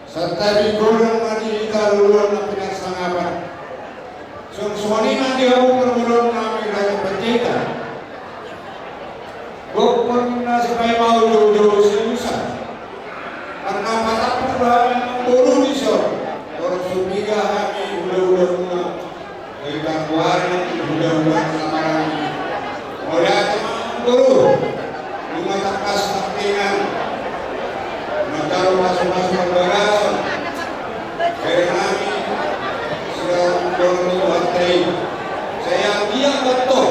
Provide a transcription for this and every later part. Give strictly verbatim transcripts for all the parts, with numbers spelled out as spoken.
Santabi godang ma di hita luluan na pinarsangapan. Songon i ma di hamu parboruon nami Raja Panjaitan. Gokhon na sipaima ujung-ujung siusa. Karna patapur hami boru dison. Torop so piga hami hulahula muna. Hita goari hulahula na maranggi. Mauliate ma boru. Nunga tangkas tangkingan. Manjalo pasupasu parbagason. Bere nami. Sudah dorong itu hati. Saya dia betul.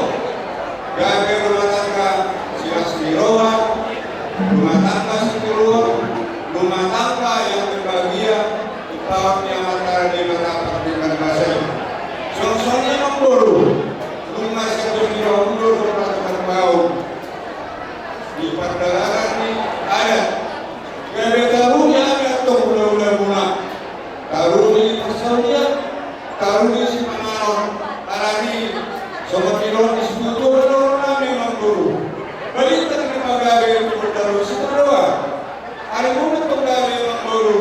Gabe rumah tangga silas ni roha, rumah tangga sitiruon, rumah tangga yang berbahagia, di paon ni Amanta Debata pardenggan basa i. Songon i ma boru, nunga sian tung ni roha muna do ratu marbaun. Di pardalanan ni adat, gabe tarugi hami antong hulahula muna. Tarugi parsaulian, tarugi sipanganon, alani songon nidok ni situtu do nami amang boru. Balintang ni pagabe tu gondang ni sipadoa. Ari muna tong gabe amang boru.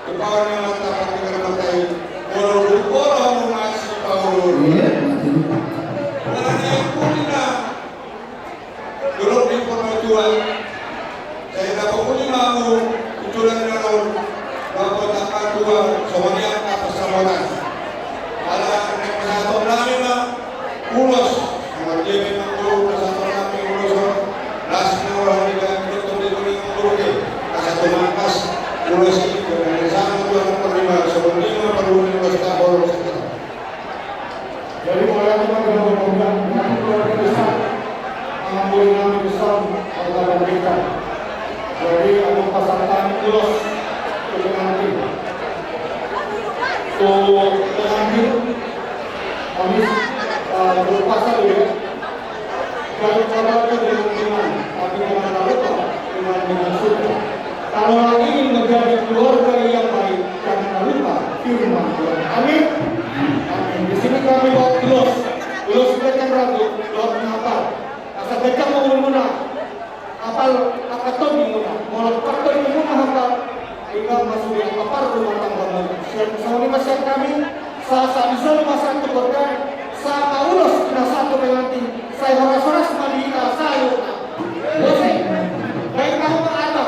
Tu paon ni Amanta Debata i. Molo dung pola muna sipaulu. Iya, betul. Alani ampun na. Dolok ni Purba Tua. Sai dapot uli ma hamu, ujulan ni Raun, dapot angka tua, songon i angka pansamotan. Ala naeng pasahaton nami ma ulos, songon dia memang tu pasahaton nami ulos on, las na roha ni hami dohot di memang tu ke, asa tumangkas ulos i, songon dia ma parhua ni ulos ta, ulos ta. Jadi, mulai kita dengan pemuda, dengan keluarga besar, mengambil nama besar, pada kita. Jadi, aku pasang tangan terus, untuk nanti. Untuk nanti, habis, eh, berpuasa dulu, ya. Kalau keluarga dengan iman, tapi jangan lupa dengan, dengan surga. Kalau ingin menjadi keluarga yang baik, jangan lupa firman Tuhan. Amin. Amin. Di sini kami bawa ulos. Ulos kita kan ragu, ulos ngapal. Asa baca mau muna. Apal, apa tadi muna? Mau lepas tadi muna apa? Tinggal masuk di apa rumah tangga muna. Siap, sama ini masih kami. Sa, sa, di sana masa itu berkat. Sa, Paulus, kena satu pengantin. Saya horas-horas mandi, ah, saya. Baik, tahu apa?